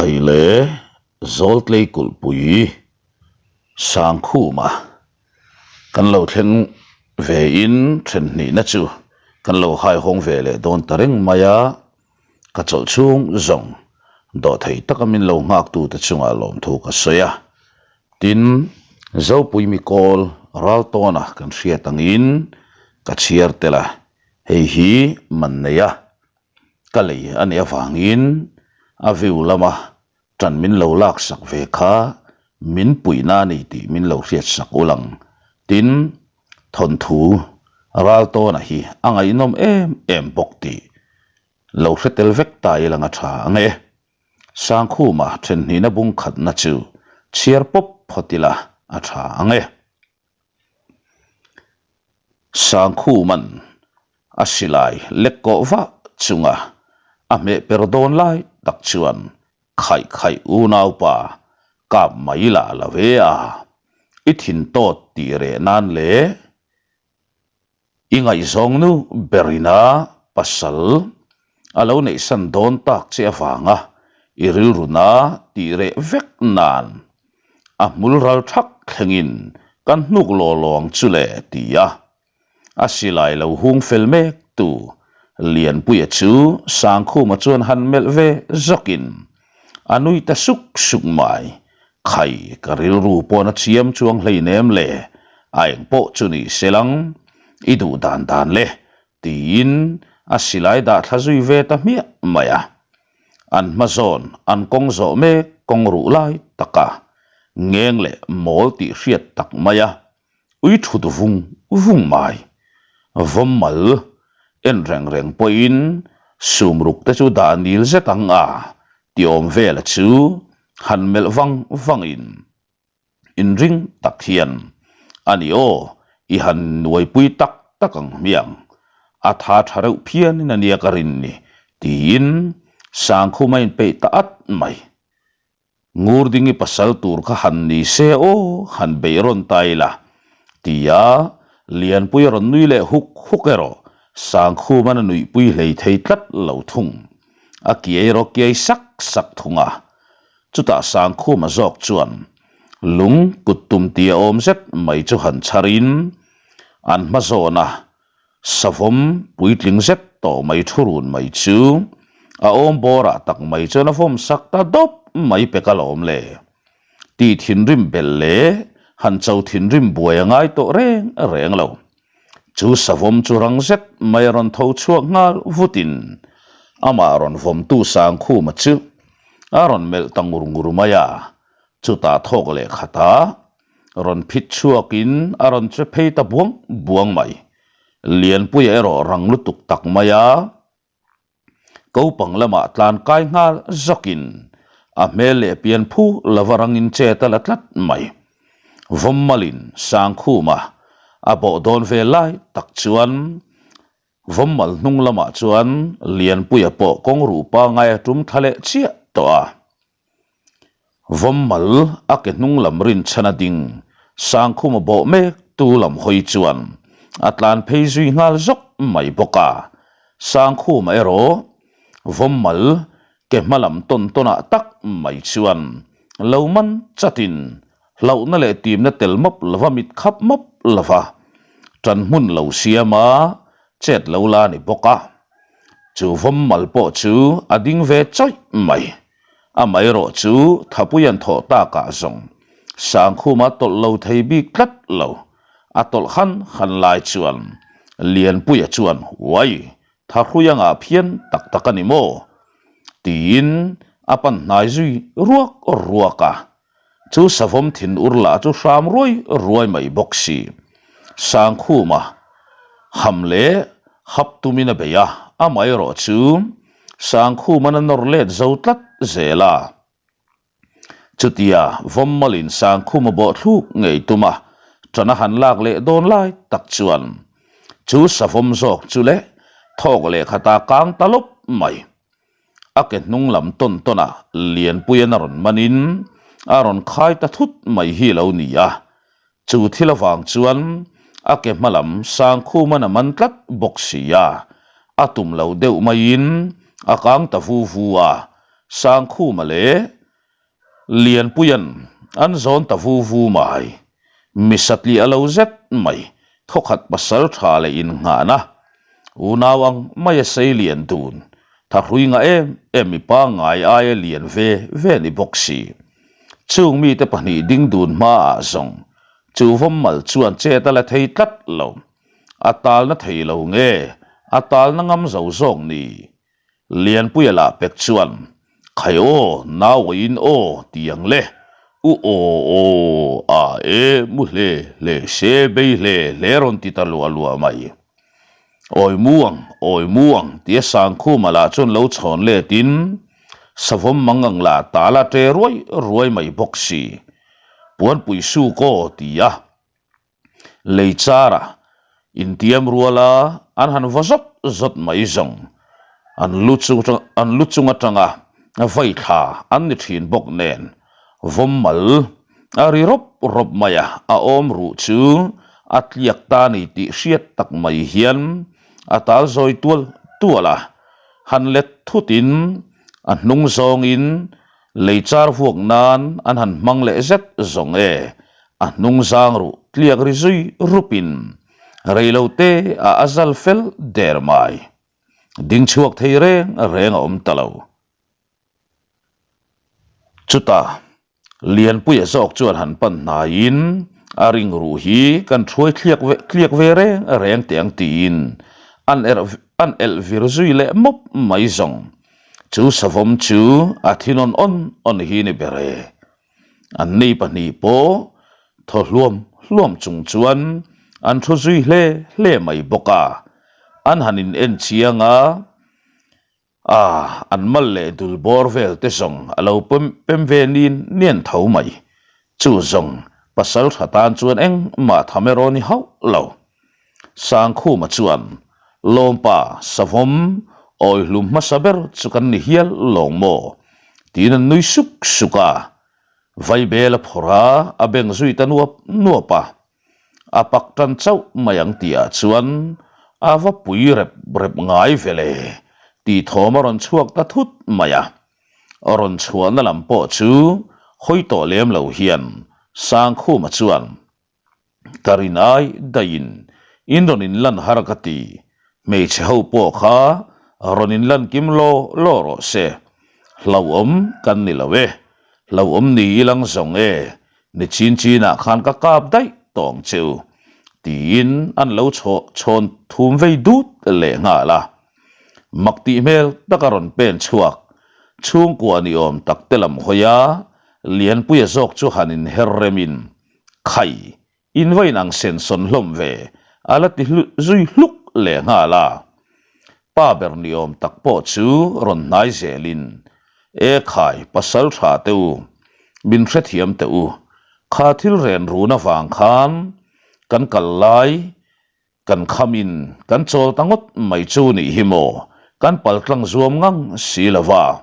Khai le Zawltlei kulhpui Sangkhuma kan lo thleng ve in then hnihna chu kan lo haihawng ve leh dawn ta reng mai a, ka chawlh chhung zawng dawhthei taka min lo nghak tute chungah lawmthu ka sawi a. Tin, Zopui mikawl ral tawna kan hriat angin ka chhiar tel a, hei hi man nei a. Ka lei a nih avangin a view lama ṭan min lo laksak ve kha min puihna a ni tih min lo hriatsak ul ang. Tin, thawnthu Raltawna hi a ngaihnawm em em bawk tih lo hre tel vek ta ila nga ṭha ang e. Sangkhuma ṭhenhnihna bung khatna chu chhiar pawp phawt ila a ṭha ang e. Sangkhuman a silai lek kawh vah chunga a hmeh per dawn lai tak chuan khaih khaih unaupa kap mai lah lo ve a, i thin tawt tih reh nan leh I ngaihzawng nu berina pasal a lo neihsan dawn tak che avanga i rilruna tih reh vek nan a hmul ral thak thlengin kan hnuk law law ang chu le ti a. A silai lo hung fel mek tu Lianpuia chu Sangkhuma chuan han melh ve zawkin a nui ta suk suk mai. Khai, ka rilru pawn a chiam chuang hleinem le, a eng pawh chu ni se lang, i duh dan dan le, tiin a silai dah thla zui ve ta hmiah mai a. An hma zawn, an kawng zawh mek kawng ruh lai taka ngeng leh mawl tih hriat tak mai a, ui thut vung vung mai. Vawm mal en reng reng pawhin sum ruk te chu dah nil zet ang a, ti awm vela chu han melh vang vangin inring tak hian a ni aw i han nuaipui tak tak ang hmiang a tha tha reuh phianin a nia ka rin ni tiin Sangkhum a inpeih ta at mai. Ngurdingi pasal tur kha han ni se aw han beih rawn ta ila tia Lianpui a rawn nui leh huk huk erawh Sangkhuman a nuihpui hlei thei tlat lo thung. A kiai rawh kiai sak sak thung a. Chutah Sangkhuma zawk chuan lung kut tum tia awm zet mai chu han chharin an hma zawn a Savawm puitling zet tawh mai thu run mai chu a awm bawrah tak mai chuan a vawm sak ta dawp mai pek alawm le. Tih thinrim belh leh han cho thinrim buai a ngai tawh reng reng lo. Chu savawm chu rang zet mai a rawn tho chhuak nghal vutin amah rawn vawmtu Sangkhuma chu a rawn melh ta ngur ngur mai a, chutah thawk leh khatah Rawn phit chhuakin a rawn che phei ta buang buang mai. Lianpuia erawh rang lutuk tak mai a, kopang lamah tlan kai nghal zawkin a hmel leh pian phu lova rangin chet a la tlat mai. Vawmmalin Sangkhuma a bawh dawn ve lai tak chuan Vawmmal hnung lamah chuan Lianpuia pawh kawng ruh pangai a tum thla leh chiah tawh a. Vawmmal a ke hnung lam rinchhan a ding, Sangkhuma bawh mek tu lam hawi chuan a tlan phei zui nghal zawk mai bawk a. Sangkhuma erawh Vawmmal ke hma lam tawn tawnah tak mai chuan lo man chatin hlauhna leh timna tel mawp lova mit khap mawp lova tan hmun lo siam a chet lo la ni bawk a. Chu Vawmmal pawh chu a ding ve chawih mai. Amaherawh chu Thapui an thawh takah zawng Sangkhuma tawlh lo thei bik tlat lo. A tawlh han han lai chuan Lianpuia chuan Uai, Thahrui anga phian tak tak a ni maw? tiin a pan hnai zui ruak ruak a. Chu savawm thin ur lah chu hram ruai ruai mai bawk si. Sangkhuma ham leh hap tumin a bei a, amaherawh chu Sangkhuman a nawr let zo tlat zel a. Chutia Vawmmalin Sangkhuma bawh thluk ngei tum a, ṭan a han lak leh dawn lai tak chuan chu savawm zawk chu leh thawk leh khata kang ta lawp mai. A ke hnung lam tawn tawn a Lianpuian a rawn manin a rawn khai ta thut mai hi lo ni a. Chu thil avang chuan a ke hma lam Sangkhuman a man tlat bawk si a, a tum lo deuh maiin a kang ta vu vu a. Sangkhuma leh. Lianpuia'n an zawn ta vu vu mai. Mi satliah lo zet mai, thawkhat pasal tha leh innghahna unau ang maia sei lian dun, thahrui ngah em em mi pangngai aia lian ve ve ni bawk si. Chung mite pahnih ding dun hmaah zawng chu vawmmal chuan chet a la thei tlat lo. A talna thei lo nge a talna ngam zo zawk ni? Lianpuia lah pek chuan, Khai aw, nauain aw, ti ang le. U aw aw, a e, mu hle hle se, bei hle hle rawn ti ta luah luah mai. Awi mu ang, awi mu ang, tia Sangkhuma lah chuan lo chhawn letin, Savawm mang ang lah tal a ṭe ruai ruai mai bawk si. Puanpui suk aw, ti a. Lei chara intiam ruala an han va zawt zawt mai zawng an lu chung an lu chung atanga vai thla an ni thin bawk nen vawm mal a ri rawp rawp mai a, a awm ruh chu a tliak ta ni tih hriat tak mai hian a tal zawi tual tual a, han let thutin a hnung zawngin lei char vuak nan an han hmang leh zet zawng e. A hnung zang ruh tliak ri zui rupin reilo te ah a zal fel der mai. Ding chhuak thei reng reng a awm ta lo. Chutah Lianpuia zawk chuan han pan hnaiin a ring ruh hi kan thuai thliak ve tliak ve reng reng teh ang tiin an erh an elh vir zui leh mawp mai zawng. Chu savawm chu a thi nawn awn awn hi ni ber e. An nei pahnih pawh thaw hluam hluam chung chuan an thu zui hle hle mai bawk a, an han in en chiang a, ah an mal leh dul bawr vel te zawng a lo pem pem ve nin nian tho mai. Chu zawng pasal tha tan chuan engmah tham erawh ni hauh lo. Sangkhuma chuan Lawmpa Savawm awihlum hmasa ber chu kan ni hial lawng maw? tiin an nui suk suk a. Vaibel a phawrh a, a beng zui ta nuap nuap a. A pak tan chauh mai ang tihah chuan a va pui rep rep ngai ve le tih thawm a rawn chhuak ta thut mai a. A rawn chhuahna lam pawh chu hawi tawh lem lo hian Sangkhuma chuan Ka rin ai daihin in rawn inlan har ka ti, hmeichhe ho pawh kha rawn inlan kim law law rawh se, hlauhawm kan ni lo e, hlauhawm ni i lang zawng e, ni chin chinah khan ka kap daih tawh ang che u, tiin an lo chhaw chhawn thum vei dut leh nghal a. Mak tih hmel taka rawn pen chhuak, chhungkua ni awm tak te lam hawi a, Lianpuia zawk chu han inher remin Khai, in va inang sen sawn hlawm ve, a la ti zui hluk leh nghal a. Pa ber ni awm tak pawh chu rawn hnai zelin, E khai, pasal tha teh u, min hrethiam teh u, kha thil ren run avang khan kan kal lai Kan khamin kan chawl ta ngawt mai chu nih hi maw, kan paltlang zuam ngang si lo va.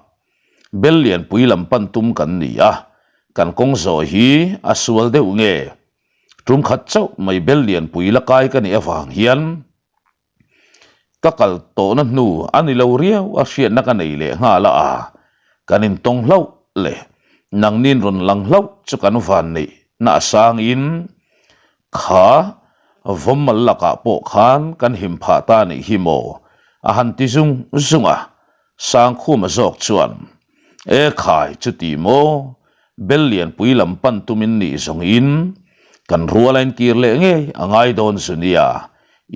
Bel lianpui lam pan tum kan ni a, kan kawng zawh hi a sual deuh nge? Tum khat chauh mai bel lianpui la kai ka nih avang hian ka kal tawhna hnu a ni lo riau a hriatna ka nei leh nghal a a, kan intawng hlauh leh nangnin rawn lang hlauh chu kan van neih na a sangin Kha vawmmal lakah pawh khan kan him phah ta nih hi maw? a han ti zung zung a. Sangkhuma zawk chuan, E khai, chuti maw? Bel lianpui lam pan tumin nih zawngin kan rual a inkir leh ngei a ngai dawn zu nia,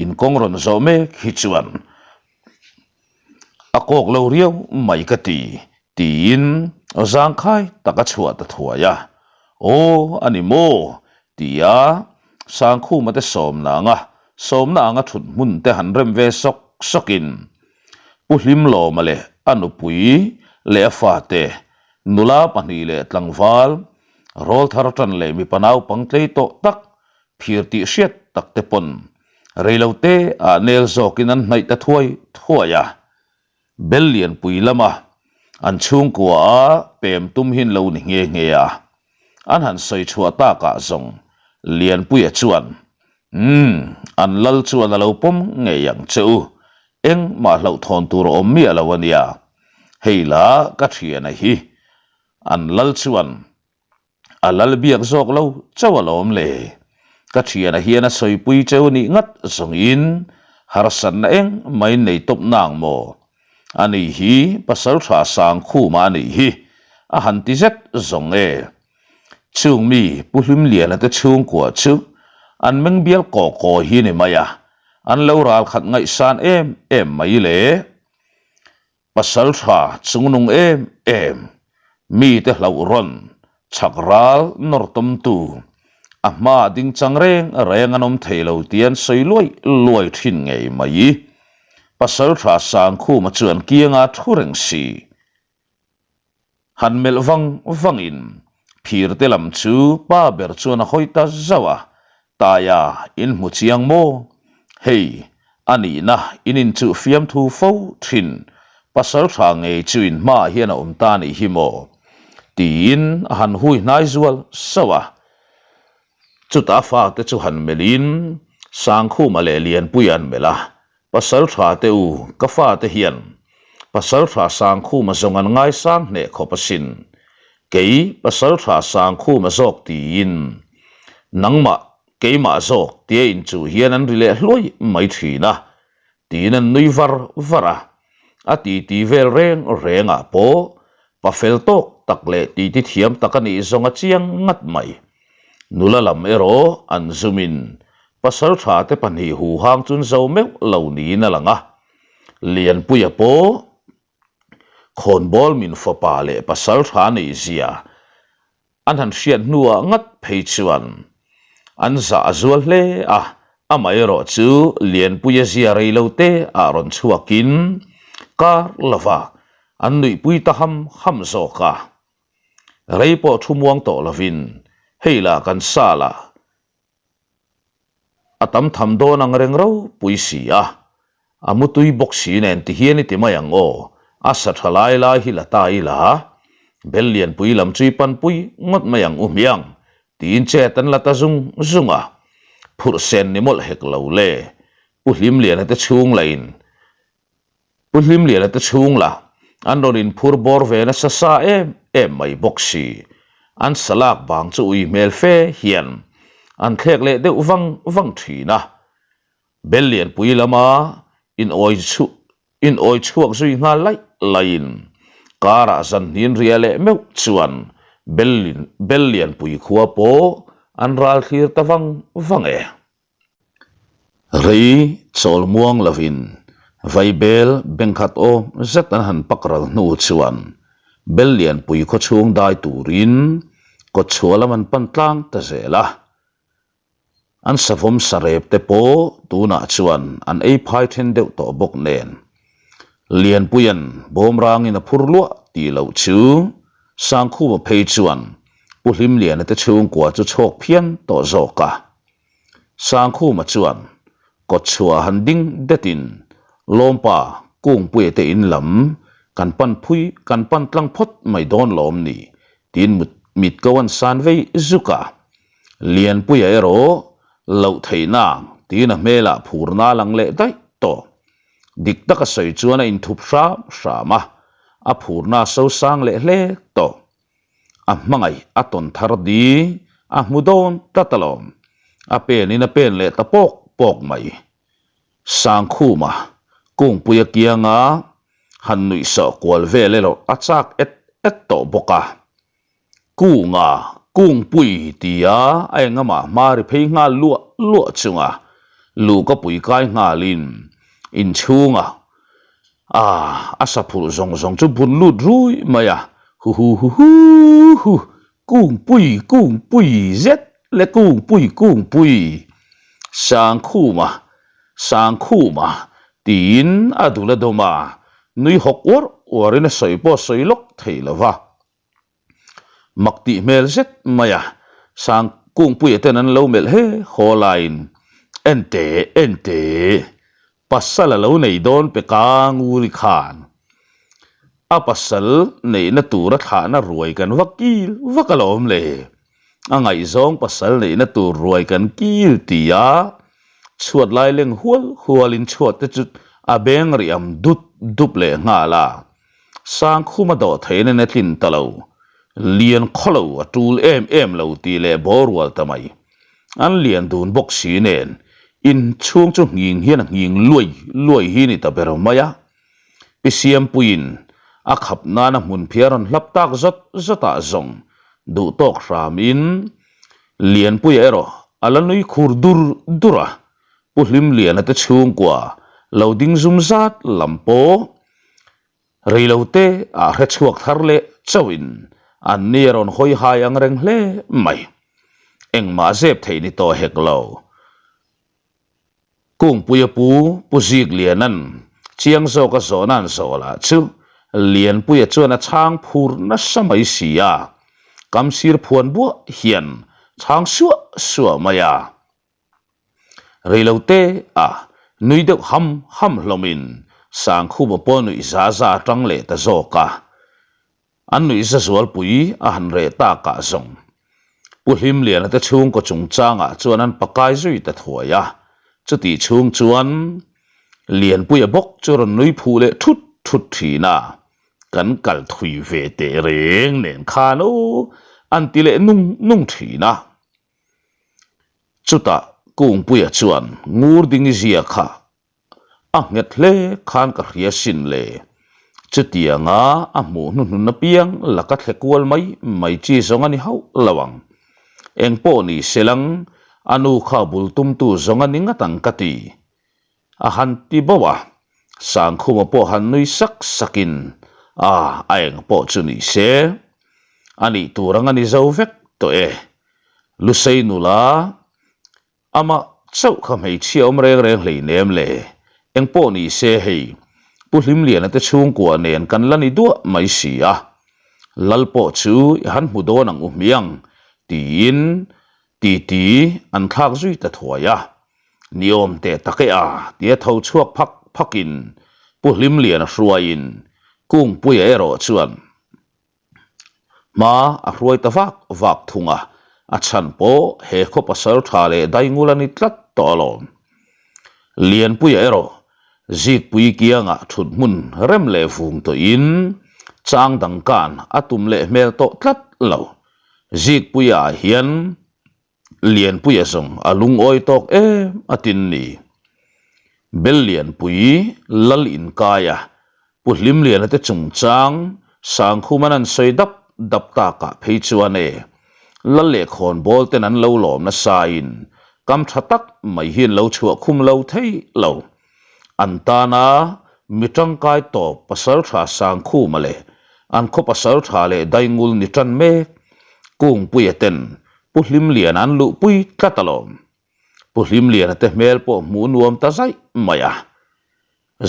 in kawng rawn zawh mek hi chuan a kawk lo riau mai ka ti, Tiin zangkhai tak a chhuah ta thuai a, Aw, a ni maw? tia Sangkhuma te sawmna anga sawmna anga thut hmun te han rem ve sawk sawkin Pu Hlimlawma leh a nupui leh a fate, nula pahnih leh tlangval, rawlthar tan leh mipa naupang tlei tawh tak, phir tih hriat tak te pawn reilote ah nel zawkin an hnaih ta thuai thuai a. Bel lianpui lama an chhungkua a pem tum hin lo ni nghe nghe a, an han sawi chhuah takah zawng Lianpuia chuan, Umm, an lal chuan a lo pawm ngei ang che u, engmah hlauhthawn tur a awm miah lo a nia, hei la ka thiana hi, an lal chuan. A lal biak zawk lo chauh alawm le. Ka thiana hian a sawipui cheu nih ngat zawngin harsatna eng mai nei tawp nang maw? Ani hi Pasaltha Sangkhuma a nih hi a han ti zet zawng e. Chung mi Pu Hlimliana te chhungkua chu an meng bial kaw kaw hi ni mai a, an lo ralkhat ngaihsan em em mai le. Pasal tha chungnung em em, mite hlauh rawn chhak ral nawr tawmtu, a hmaa ding chang reng reng an awm thei lo tih an sawi luai luai thin ngei mai. Pasal tha Sangkhuma chuan kianga thu reng si. Han melh vang vangin phirte lam chu pa ber chuan a hawi ta zauh a, Taia in hmu chiang maw? Hei, a nihna in inchuh fiamthu fo thin, pasal tha ngei chu in hmaah hian a awm ta nih hi maw? tiin a han hui hnai zual sauh a. Chutah a fate chu han melhin Sangkhuma leh Lianpuia an melh a, Pasal tha te u, ka fate hian Pasal tha Sangkhuma zawng an ngaisang hneh khawp asin. Kei Pasal tha Sangkhuma zawk tiin nangmah keimah zawk tia inchuh hian an ri leh hluai mai thin a, tiin an nui var var a. A titi vel reng rengah pawh pa fel tawk tak leh titi thiam tak a nih zawng a chiang ngat mai. Nula lam erawh an zumin pasal tha te pahnih huhang chun zo meuh lo niin a lang a. Lianpuia pawh khawnbawl min fapa leh pasal tha neih zia an han hriat hnuah ngat phei chuan an zah a zual hle a, amaherawh chu Lianpuia zia rei lo te ah rawn chhuakin kar lova an nuihpui ta ham ham zawk a. Rei pawh thu muang tawh lovin hei lah kan sa lah a tam tham dawn ang reng ropui si a, a mutui bawk si nen ti hian i ti mai ang aw, a sa tha lai lai hi la ta ila, bel lianpui lam chu i panpui ngawt mai ang u hmiang tiin chet an la ta zung zung a, phurh sen ni mawlh hek lo le, Pu Hlimliana te chhung lahin Pu Hlimliana te chhung la an rawn inphur bawr ve nasa sa em em mai bawk si. An salak bang chu ui hmel fe hian an thlek leh deuh vang vang thin a. Bel lianpui lama in awi chhuak zui nghal laih laihin karah zan hnin ria leh meuh chuan Bel lianpui khua pawh an ral thlir ta vang vang e. Rei chawl muang lovin Vaibel bengkhat awm zet an han pak ral hnu chuan bel lianpui khaw chhung dai turin kawtchhuah lam an pan tlang ta zel a. An savawm sarep te pawh tunah chuan an ei phai then deuh tawh bawk nen Lianpuia'n bawm rangin a phur luah tih loh chu Sangkhuma phei chuan Pu Hlimliana te chhungkua chu chhawk phian tawh zawk a. Sangkhuma chuan kawtchhuah han ding detin Lawmpa Kungpuia te in lam kan pan phui kan pan tlang phawt mai dawn lawm ni tiin mit ko an san vei zuk a. Lianpuia erawh loh theihna tiin a hmelah phurna a lang leh daih tawh. Dik taka sawi chuan a inthup hram hram a, a phurna a sosang leh hle tawh. A hmangaih a tawn thar di a hmu dawn tlat alawm. A pen in a pen leh ta pawk pawk mai. Sangkhuma Kungpuia kianga han nuih sawh kual vel erawh a chak et et tawh bawk a. Kunga Kungpui tia a engamah hma ri phei nghal luah luah chunga luhka pui kai nghalin inchhunga Ah, a sa phurh zawng zawng chu bun lut rui mai a, hu hu hu hu hu, kungpui kungpui zet le kungpui kungpui, Sangkhuma Sangkhuma tiin a dul a dawm a, nui hawk uar uarin a sawi pawh a sawi lawk thei lo va. Mak tih hmel zet mai a, Sang Kungpuia ten an lo melh he haw laiin, Ente, ente, pasal a lo nei dawn pe ka Nguri khan a pasal neihna tura thlahna ruai kan va kil vak alawm le, a ngaihzawng pasal neihna tur ruai kan kil ti a, chhuat lai leng hual hualin chhuat te chu a beng riam dup dup leh nghal a. Sangkhuma dawh theihna in a tlin ta lo. Lian khawlo a tul em em lo tih leh baw rual ta mai. An lian dun bawk si nen in chhung chu nghing hian a nghing luai luai hi ni ta ber mai a. Pi Siampuiin a khap nana hmun phiar rawn hlap tak zawt zawtah zawng duh tawk hramin Lianpuia erawh a la nui khur dur dur a, Pu Hlimliana te chhungkua lo ding zum zat lam pawh Reilote ah hre chhuak thar leh chauhin an ni a rawn hawi hai ang reng hle mai. Engmah zep theih ni tawh hek lo. Kungpuia pu Pu Zikliana'n chiang zawka zawhna an zawh lah chu Lianpuia chuan a chhang phur nasa mai si a, kamsir phuan buah hian chhang suah suah mai a. Reilote ah nui deuh ham ham hlawmin Sangkhuma pawh nuih za za atang leh ta zawk a. An nuih za zualpui a han reh takah zawng Pu Hlimliana te chhungkaw chungchangah chuan an pakai zui ta thuai a. Chutih chhung chuan Lianpuia bawk chu rawn nui phuh leh thut thut thin a, kan kal thui ve teh reng nen khan aw an ti leh nung nung thin a. Chutah Kungpuia chuan ngur ding i zia kha a nghet hle khan ka hria sin le. Chutianga a hmuh hnuhnun apiang laka thle kual mai mai chi zawng a ni hauh lo ang. Eng pawh ni se lang, a nu kha bul tumtu zawng a ni ngat ang ka ti. A han ti bauh a, Sangkhuma pawh han nui sak sakin, A, a eng pawh chu ni se, a nih tur ang a ni zo vek tawh e. Lusei nula, amah chauh kha hmeichhia awm reng reng hleinem le, eng pawh ni se hei, Pu Hlimliana te chhungkua nen kan la ni duah mai si a, Lal pawh chu i han hmu dawn ang u hmiang, tiin titi an thlak zui ta thuai a. Ni awm teh tak e a, tia tho chhuak phak phakin Pu Hlimliana hruaiin Kungpuia erawh chuan hma a hruai ta vak vak thung a, a chhan pawh he khaw pasal tha leh daingul a ni tlat tawh alawm. Lianpuia erawh Zikpui kiangah thut hmun rem leh vung tawhin chang dang kan a tum leh hmel tawh tlat lo. Zikpuia ah hian Lianpuia zawng a lungawi tawk em a tin ni. Bel Lianpui lal inkaia Pu Hlimliana te chungchang Sangkhuman an sawi dap dap takah phei chuan e, lal leh khawnbawl ten an lo lawm nasain kam tha tak mai hi an lo chhuah khum lo thei lo. An tana mi tangkai tawp Pasaltha Sangkhuma leh an khaw Pasaltha leh Daingul ni tan mek Kungpuia ten Pu Hlimliana an luhpui tlat alawm. Pu Hlimliana te hmel pawh hmuh nuam ta zaih mai a.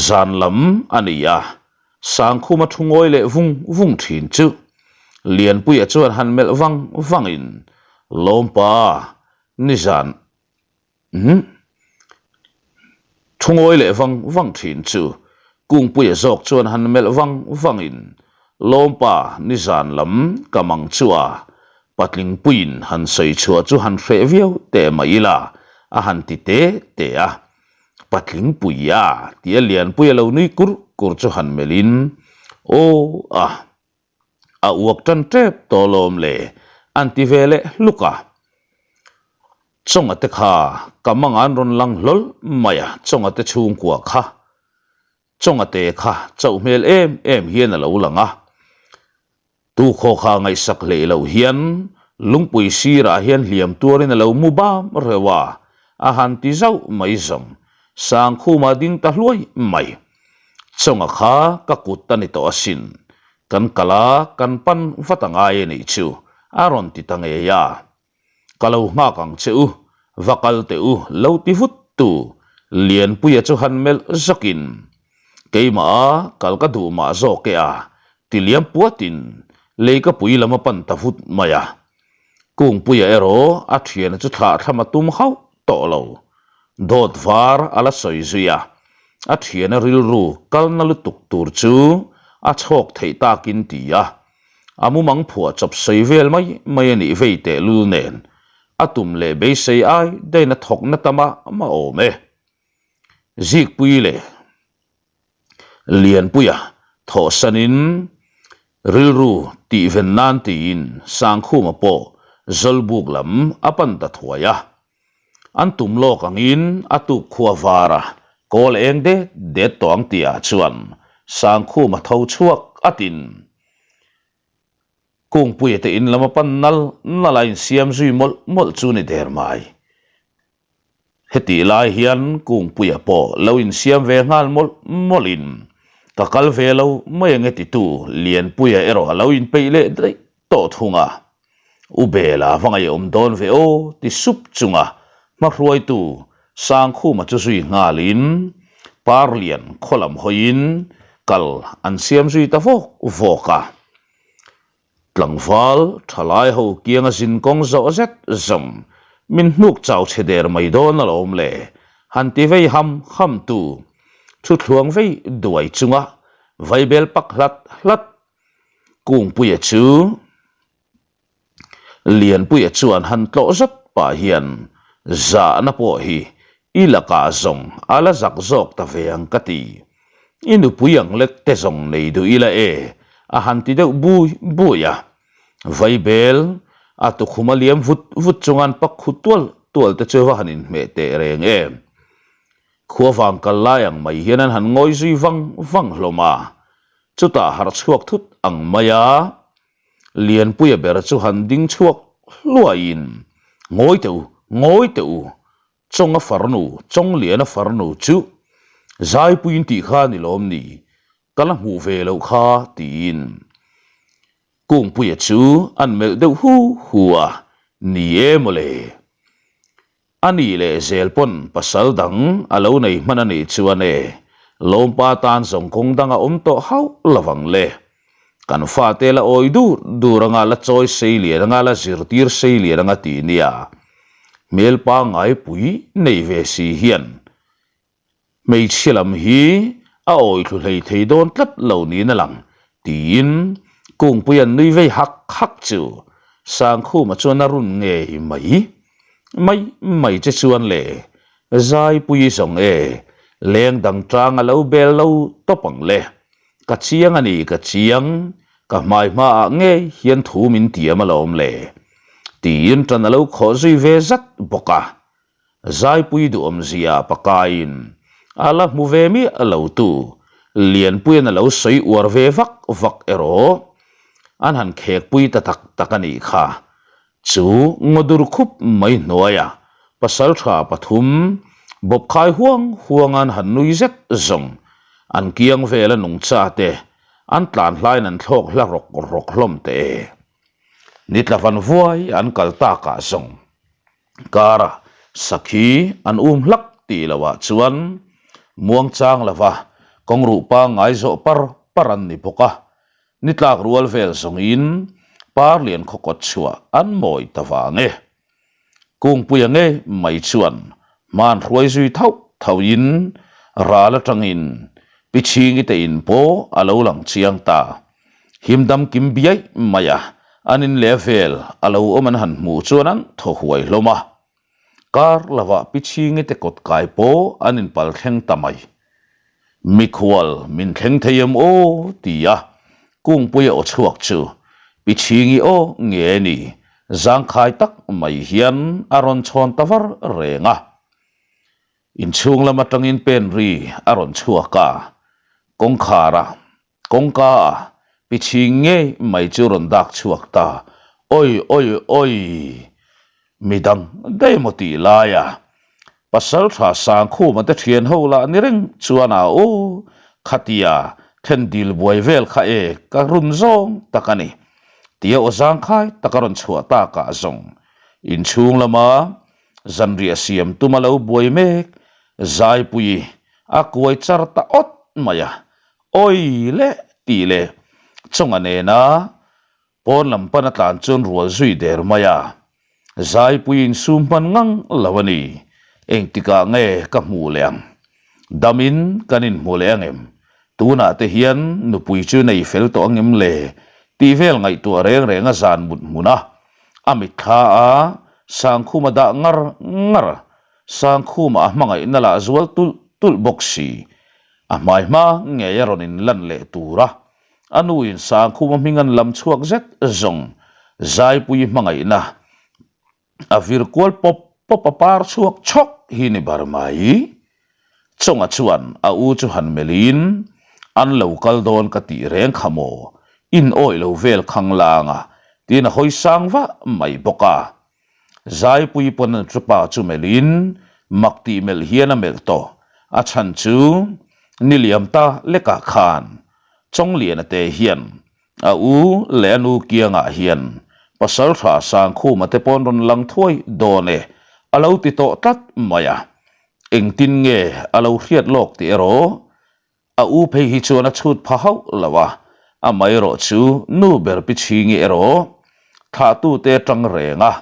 Zan lam a ni a, Sangkhuma thu ngawi leh vung vung thin chu Lianpuia chuan han melh vang vangin, Lawmpa, nizan Umm. Thu ngawi leh vang vang thin chu Kungpuia zawk chuan han melh vang vangin Lawmpa nizan lam ka mang chu a patlingpuiin han sawi chhuah chu han hreh viau teh mai ila a han ti te te a. Patlingpuia tia Lianpuia lo nui kur kur chu han melhin Aw a. A uak tan tep tawh lawm le an ti ve leh hluk a. Chawnga te kha ka mangah an rawn lang hlawl mai a, Chawnga te chhungkua kha Chawnga te kha chauh hmel em em hian a lo lang a. Tu khaw kha ngaihsak hleih loh hian lungpui sirah hian hliam tuarin a lo mu bam reuh a, a han ti zauh mai zawng. Sangkhuma ding ta hluai mai. Chawnga kha ka kut a ni tawh asin, kan kal a, kan pan vat a ngai a nih chu, a rawn ti ta ngei a. Ka lo nghak ang che u, va kal teh u, lo ti vut tu Lianpuia chu han melh zawkin, Keimah a, kal ka duh mah zawk e a, ti liam puatin leikapui lam a pan ta vut mai a. Kungpuia erawh a thiana chu thlah thlam a tum hauh tawh lo. Dawt var a la sawi zui a, a thiana rilru kalna lutuk tur chu a chhawk theih takin ti a, a mumang phuah chawp sawi vel mai mai a nih vei tehlul nen a tum leh beisei ai dain a thawkna ta mah mah awm e. Zikpui leh Lianpuia thawhsanin. Rilru tihven nan tiin Sangkhuma pawh Zawlbuk lam a pan ta thuai a. An tum lawk angin a tuk khua var a kawl eng det det tawh ang tihah chuan Sangkhuma tho chhuak atin Kungpuia te in lam a pan nal nal a insiam zui mawlh mawlh chu ni der mai. Hetih lai hian Kungpuia pawh lo insiam ve nghal mawlh mawlhin ka kal ve lo mai ange titu Lianpuia erawh a lo inpeih leh daih tawh thung a. U Bela va ngaihawm dawn ve aw ti sup chunga hmahruaitu Sangkhuma chu zui nghalin Parlian khaw lam hawiin kal an siam zui ta vawk vawk a. Tlangval thalai ho kianga zin kawng zawh zet zawng min hnuk chau chhe der mai dawn alawm le, han ti vei ham ham tu thuthluang vei duai chunga vaibel pak hlat hlat Kungpuia chu Lianpuia chuan han tlawh zat pah hian zahna pawh hi i lakah zawng a la zak zawk ta ve ang ka ti. I nupui ang lek te zawng nei duh ila e a han ti deuh bui bui a. Vaibel a tukhum a liam vut vut chunga an pak khu tual tual te chu va han inhmeh teh reng em. Khuavang kal lai ang mai hian an han ngawi zui vang vang hlawm a, chutah harh chhuak thut ang mai a. Lianpuia ber chu han ding chhuak hluaiin, Ngawi teh u, ngawi teh u, Chawnga farnu, Chawngliana farnu chu Zaipuiin tih kha ni lawm ni, ka la hmuh ve loh kha, tiin Kungpuia chu an melh deuh hu hu a, Ni e mawle. A nih leh zel pawn pasal dang a lo nei hman a nih chuan e, lawmpa tan zawng kawng dang a awm tawh hauh lo vang le. Kan fate la awi dur dur anga la chawi sei lian anga la zirtir sei lian anga tih nia hmel pangngai pui nei ve si hian Hmeichhia lam hi a awi thlu hlei thei dawn tlat lo niin a lang, tiin Kungpui an nui vei hak hak chu Sangkhuma chuan a run ngei mai. Mai mai che chuan le, Zaipui zawng e, leng dang tang a lo bel lo tawp ang le. Ka chiang a ni, ka chiang, ka hmai hmaah ngei hian thu min tiam alawm le, tiin tan a lo khawh zui ve zat bawk a. Zaipui duhawmzia pakaiin a la hmu ve miah lo tu Lianpuian a lo sawi uar ve vak vak erawh an han khekpui ta tak tak a nih kha. Chu ngawdur khup mai hnuaia pasaltha pathum bawpkhai huang huanga an han nui zet zawng an kiang vela nungcha te an tlan hlaiin an thlawk hla rawk rawk hlawm teh e. Nitla van vuai an kal takah zawng. Kara sakhi an um hlak tih loh ah chuan muangchang lova kawngruh pangngai zawh par par an ni bawk a, ni tlak rual vel zawngin Parlian khaw kawt chhuah an mawi ta vang e. Kungpuia ngei mai chuan hman hruai zui thauh thauhin ral atangin Pichhingi te in pawh a lo lang chiang ta. Himdam kim biaih mai a, an in leh vel a lo awm an han hmuh chuan an thaw huai hlawm a. Kar lovah Pichhingi te kawt kai pawh an inpal thleng ta mai. Mikhual min thleng thei em aw? ti a Kungpuia aw chhuak chu Pichhingi aw nge ni zangkhai tak mai hian a rawn chhawn ta var reng a. Inchhung lam atangin pen ri a rawn chhuak a, kawngkhar a Kawngka a pichhing ngei mai chu rawn dak chhuak ta, Awi awi awi! Midang daih maw tih laia Pasaltha Sangkhuma te thian ho lah ni reng chuan a aw khatia then dil buai vel kha e ka run zawng tak a ni tia aw zangkhai tak a rawn chhuah takah zawng inchhung lama zanriah siam tuma lo buai mek Zaipuii a kuai char ta awt mai a, Awi leh tih leh chawnga nena pawn lam pan a tlan chuan rual zui der mai a, Zaipui insum hman ngang lo a ni. Engtikah nge ka hmuh leh ang? Damin kan inhmu leh ang em? Tunah te hian nupui chu nei fel tawh ang em le? Tih vel ngaihtuah reng reng a zan mut hmun a, a mitthla a Sangkhuma dah ngar ngar, Sangkhuma a hmangaihna lah zual tulh tulh bawk si. A hmai hma ngei a rawn inlan leh tur a. A nuin Sangkhuma hming an lam chhuak zet zawng Zaipuii hmangaihna a vir kual pawp pawp a par chhuak chhawk hi ni bar mai. Chawnga chuan a u chu han melhin, An lo kal dawn ka tih reng kha maw? In awih lo vel khang lang a, tiin a hawi sang vah mai bawk a. Zaipui pawn an pa chu melhin, mak tih melh hian a melh tawh. A chhan chu niliam ta lekah khan Chawngliana te hian A u leh a nu kiangah hian Pasalṭha Sangkhuma te pawn rawn lang thuai dawn e, a lo ti tawh tlat mai a. Engtin nge a lo hriat lawk tih erawh a u phei hi chuan a chhut pha hauh lo a, amaherawh chu nu ber pi chhingi erawh thlahtute aṭang reng a.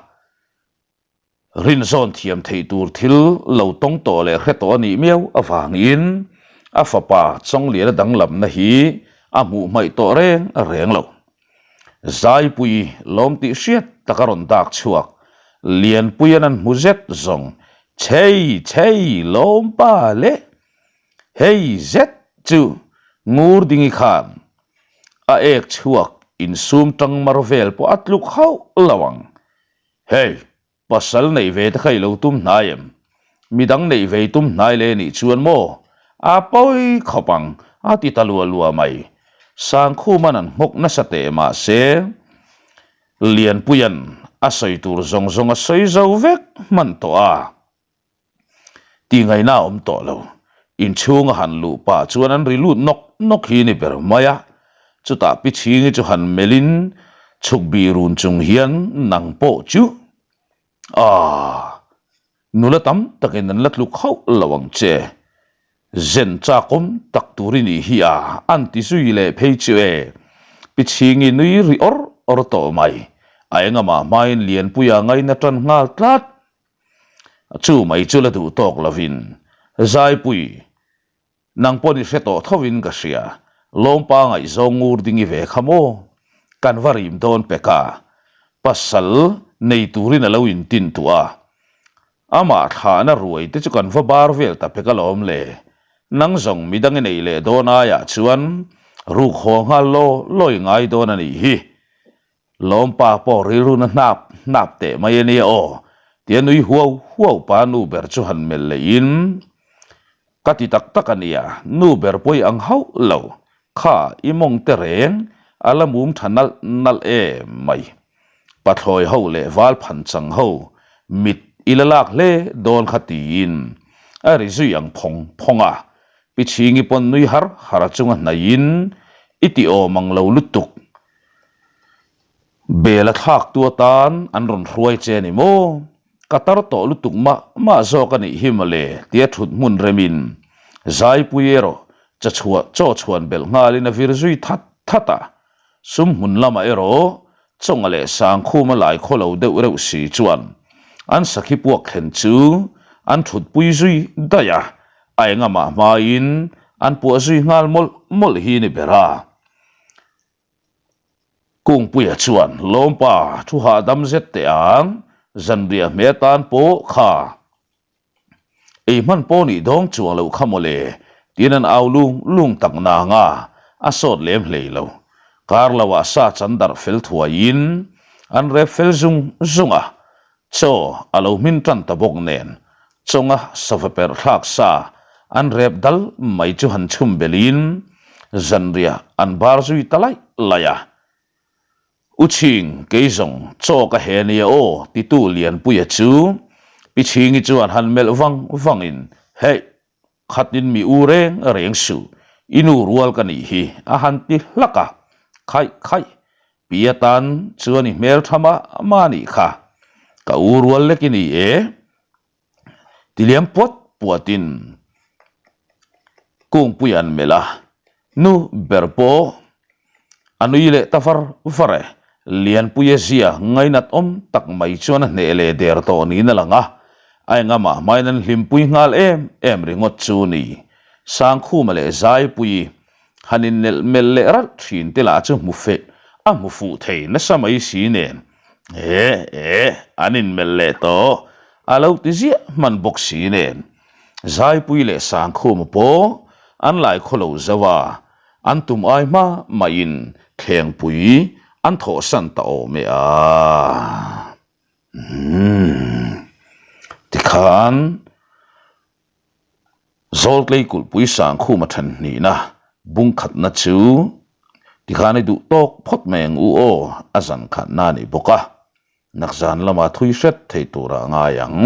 Rinzawn thiam theih tur thil lo tawng tawh leh hre tawh a nih miau avangin a fapa Chawngliana danglamna hi a hmuh hmaih tawh reng reng lo. Zaipui lawm tih hriat tak a rawn dak chhuak, Lianpuia'n an hmu zet zawng, Chhei chhei lawmpa le! Hei zet chu Ngurdingi khan a ek chhuak insum tang mar vel pawh a tluk hauh lo ang. Hei, pasal neih ve te kha i lo tum hnai em? Midang neih ve i tum hnai leh nih chuan maw? A pawi khawp ang, a ti ta lua lua mai. Sangkhuman an nghawk nasa teh mah se, Lianpuia'n a sawi tur zawng zawng a sawi zo vek hman tawh a. Tihngaihna a awm tawh lo. Inchhung a han luh pah chuan an ri lut nawk nawk hi ni ber mai a. Chutah Pi Chhingi chu han melhin chhuk bih run chung hian nang pawh chu Aaa. Nula tam takin an la tluk hauh lo ang che. Zen chakawm tak tur i nih hi a, an ti zui leh phei chu e. Pi Chhingi nui ri awr awr tawh mai. A engamah hmain Lianpuia ngaina tan nghal tlat. Chu mai chu la duh tawk lovin, Zaipui, nang pawh ni hre tawh thovin ka hria, Lawmpa ngaihzawng ngur ding i ve kha maw? Kan va rim dawn pek a, pasal nei turin a lo intin tuah a, amah thlahna ruai te chu kan va bar vel ta pek alawm le, nang zawng midang i nei leh dawn aiah chuan ruk haw nghal law law i ngai dawn a nih hi, Lawmpa pawh rilru na hnap hnap teh mai a nia aw, tia nui huau huau pa nu ber chu han melh lehin, Ka ti tak tak a nia, nu ber pawi ang hauh lo, kha i mawng te reng a la mum tha nalh nalh em mai. Pathlawi ho leh val phan chang ho mit i la lak hle dawn kha tiin a ri zui ang phawng phawng a, Pi Chhingi pawn nui har har a chunga hnaihin, I ti awm ang lo lutuk, Bel a thlak tu atan an rawn hruai che a ni maw? Ka tar tawh lutuk mah mah zawk a nih hi mawle tia thut hmun remin Zaipui erawh cha chhuah chaw chhuan belh nghalin a vir zui that that a. Sum hmun lamah erawh Chawnga leh Sangkhuma lai khaw lo deuh reuh si chuan an sakhi puak thlen chu an thutpui zui daih a, a engamah hmain an puah zui nghal mawlh mawlh hi ni ber a. Kungpuia chuan Lawmpa thu hahdam zet teh ang, zanriah hme atan pawh kha ei hman pawh nih dawng chuang loh kha mawle tiin an au lung lung tak nang a, a sawt lem hlei lo. Kar loah sa chan darh fel thuaiin an rep fel zung zung a, Chaw a lo hmin tan ta bawk nen, chawnga sava perh thlak sa an rep dal mai chu han chhum belhin zanriah an bar zui ta laih laih a. U Chhing, kei zawng chaw ka he nia aw titu Lianpuia chu Pi Chhingi chuan han melh vang vangin, Heih, Khatin mi u reng reng suh, i nu rual ka nih hi, a han ti hlak a. Khaih khaih, pi atan chuan i hmel tha mah mah nih kha, ka u rual lek i ni e, ti liam puat puatin Kungpui an melh a. Nu ber pawh a nui leh ta var var e. Lianpuia zia ngainat awm tak mai chuan a hneh leh der tawh niin a lang a, a engamah hmain an hlimpui nghal em em ringawt chu ni. Sangkhuma leh Zaipuii han innelh melh leh ralh thin te lah chu hmu feh a hmu fuh thei nasa mai si nen e e an inmelh leh tawh a lo ti ziah hman bawk si nen. Zaipui leh Sangkhuma pawh an lai khaw lo zo a. An tum ai hma maiin thlengpui an thawhsan ta awm e a. Umm. Tikhan Zawltlei kulhpui Sangkhuma then hnihna bung khatna chu tikhan i duh tawk phawt mai ang u aw a zan khatna a ni bawk a, nakzan lama thui hret thei turah a ngai ang.